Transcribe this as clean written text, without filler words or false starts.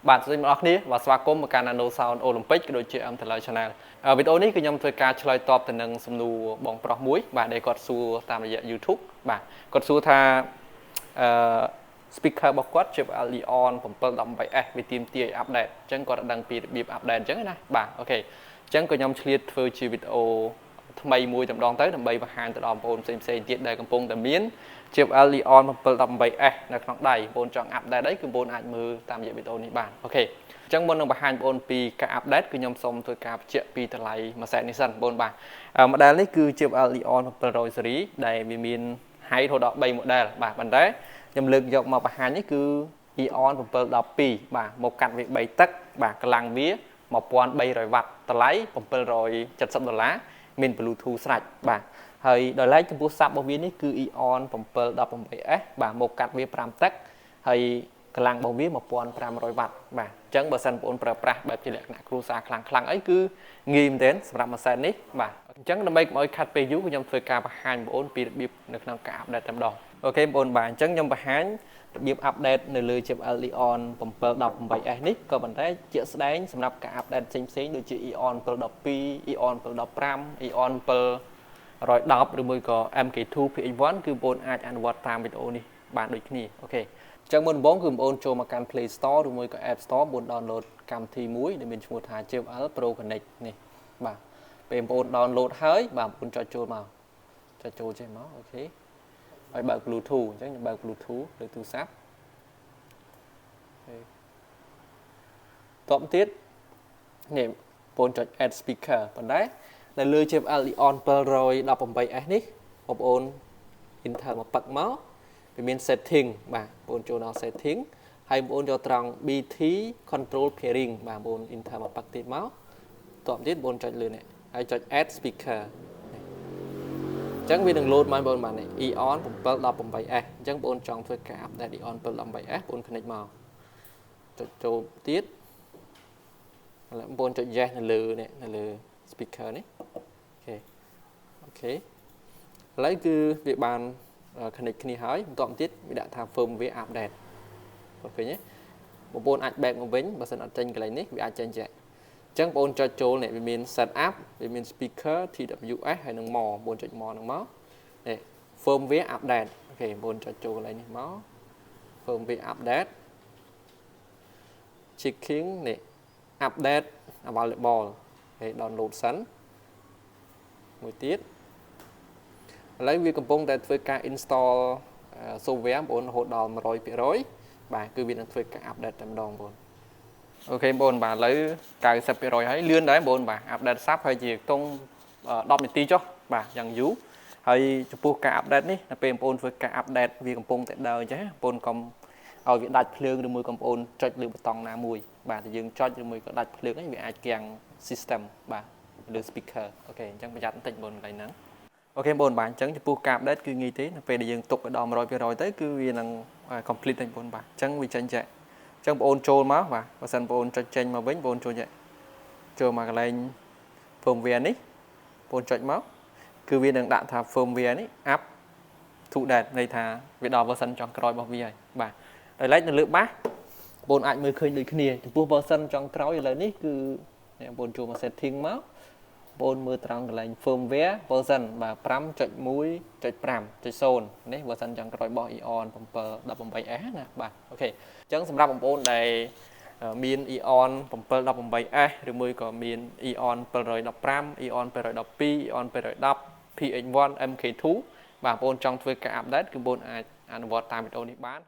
បាទសួស្តីអ្នកនរគ្នាបាទស្វាគមន៍មកកាន់ Nano Sound Olympic ក៏ដូចជា M Taylor Channel វីដេអូនេះគឺខ្ញុំធ្វើការឆ្លើយតបទៅនឹងសំណួរបងប្រុសមួយបាទដែលគាត់សួរតាមរយៈ YouTube បាទគាត់សួរថាអឺ speaker របស់គាត់ជា Leon 718S វាទាមទារឲ្យ update អញ្ចឹងគាត់ដឹងពីរបៀប update អញ្ចឹងណាបាទ OK អញ្ចឹងក៏ខ្ញុំឆ្លៀតធ្វើជាវីដេអូថ្មីមួយតែម្ដងទៅដើម្បីបង្ហាញទៅដល់បងប្អូនផ្សេងផ្សេងទៀតដែលកំពុងតែមាន JBL Leon 718S នៅក្នុងដៃបងប្អូនចង់ update អីគឺបងប្អូនអាចមើលតាមរយៈវីដេអូនេះបាន OK អញ្ចឹងមុននឹងបង្ហាញបងប្អូនពីការ update គឺខ្ញុំសូមធ្វើការបញ្ជាក់ពីតម្លៃមួយ set នេះសិនបងប្អូនបាទ model នេះគឺ JBL Leon 700 series ដែលវាមាន high រហូតដល់3 model បាទប៉ុន្តែខ្ញុំលើកយកមកបង្ហាញនេះគឺ Eon 712បាទមកកាត់វា3ទឹកបាទកម្លាំងវា1300វ៉ាត់តម្លៃ770ដុល្លារមាន Bluetooth ស្រេចបាទហើយដោយឡែកចំពោះ sub របស់វានេះគឺ Eon 718S បាទមកកាត់វា5ទឹកហើយកម្លាំងរបស់វា1500វ៉ាត់បាទអញ្ចឹងបើសិនបងប្អូនប្រើប្រាស់បែបជាលក្ខណៈគ្រួសារខ្លាំងខ្លាំងអីគឺងាយមែនទែនសម្រាប់ម៉ាស៊ីននេះបាទអញ្ចឹងដើម្បីកុំឲ្យខាត់ពេលយូរខ្ញុំធ្វើការបង្ហាញបងប្អូនពីរបៀបនៅក្នុងការ update តែម្ដង OK បងប្អូនបាទអញ្ចឹងខ្ញុំបង្ហាញរបៀប update នៅលើ JBL Leon 718S នេះក៏ប៉ុន្តែជាក់ស្ដែងសម្រាប់ការ update ផ្សេងៗដូចជា Eon 712 Eon 715 Eon 710ឬមួយក៏ MK2 PX1 គឺបងប្អូនអាចអនុវត្តតាមវីដេអូនេះបានដូចគ្នាOK អញ្ចឹងមុនដំបូងគឺបងប្អូនចូលមកកាន់ Play Store ឬមួយក៏ App Store បងប្អូន download កម្មវិធីមួយដែលមានឈ្មោះថា JBL Pro Connect នេះបាទពេលបងប្អូន download ហើយបាទបងប្អូនចុចចូលមកចុចចូលចេះមក OK ហើយបើក Bluetooth អញ្ចឹងខ្ញុំបើក Bluetooth លើទូរស័ព្ទតបទៀតនេះបងចុច add speaker ប៉ុន្តែនៅលើ JBL Leon 718S នេះបងប្អូន enter មកពឹកមកវាមាន setting បាទបងប្អូនចូលដល់ setting ហើយបងប្អូនយកត្រង់ BT control pairing បាទបងប្អូន enter មកប៉ាក់ទៀតមកតបទៀតបងប្អូនចុចលើនេះហើយចុច add speaker អញ្ចឹងវានឹង load មកបងប្អូនបាទនេះ Eon 718S អញ្ចឹងបងប្អូនចង់ធ្វើការ update Eon 718S បងប្អូន connect មកចុចចូលទៀតឥឡូវបងប្អូនចុច yes នៅលើនេះនៅលើ speaker នេះOK OK ឥឡូវគឺវាបាន connect គ្នាហើយបន្ទាប់ទៀតវាដាក់ថា firmware update បងឃើញទេបងប្អូនអាច back មកវិញបើសិនអត់ចេញកន្លែងនេះវាអាចចេញចេះអញ្ចឹងបងប្អូនចុចចូលនេះវាមាន set up វាមាន speaker TWS ហើយនឹង more បងប្អូនចុច more ហ្នឹងមកនេះ firmware update OK បងប្អូនចុចចូលកន្លែងនេះមក firmware update checking នេះ update available ហើយ download សិនមួយទៀតឥឡូវវាកំពុងតែធ្វើការ install software បងប្អូនរហូតដល់100%បាទគឺវានឹងធ្វើការ update តែម្ដងបងប្អូន OK បងប្អូនបាទឥឡូវ90%ហើយលឿនដែរបងប្អូនបាទ update សាប់ហើយជាខ្ទង់10នាទីចុះបាទយ៉ាងយូរហើយចំពោះការ update នេះដល់ពេលបងប្អូនធ្វើការ update វាកំពុងតែដើរអញ្ចឹងបងប្អូនកុំឲ្យវាដាច់ភ្លើងឬមួយក៏បងប្អូនចុចលើប៊ូតុងណាមួយបាទតែយើងចុចឬមួយក៏ដាច់ភ្លើងហ្នឹងវាអាចគាំង system បាទលើ speaker OK អញ្ចឹងប្រយ័ត្នបន្តិចបងប្អូនកន្លែងហ្នឹង OK បងប្អូនបាទអញ្ចឹងចំពោះការ update គឺងាយទេនៅពេលដែលយើងទុកឲ្យដល់100%ទៅគឺវានឹង complete ទៅបងប្អូនបាទអញ្ចឹងវាចេញចេះអញ្ចឹងបងប្អូនចូលមកបាទបើសិនបងប្អូនចុចចេញមកវិញបងប្អូនចូលចេះចូលមកកន្លែង firmware នេះបងប្អូនចុចមកគឺវានឹងដាក់ថា firmware នេះ up to date ន័យថាវាដល់ version ចុងក្រោយរបស់វាហើយបាទដោយឡែកនៅលើបាសបងប្អូនអាចមើលឃើញដូចគ្នាចំពោះ version ចុងក្រោយឥឡូវនេះគឺអ្នកបងប្អូនចូលមក setting មកបងប្អូនមើលត្រង់កន្លែង firmware version បាទ5.1.5.0នេះ version ចុងក្រោយរបស់ Eon 718S ណាបាទ OK អញ្ចឹងសម្រាប់បងប្អូនដែលមាន Eon 718S ឬមួយក៏មាន Eon 715 Eon 712 Eon 710 PX1 MK2 បាទបងប្អូនចង់ធ្វើការ update គឺបងប្អូនអាចអនុវត្តតាមវីដេអូនេះបាន។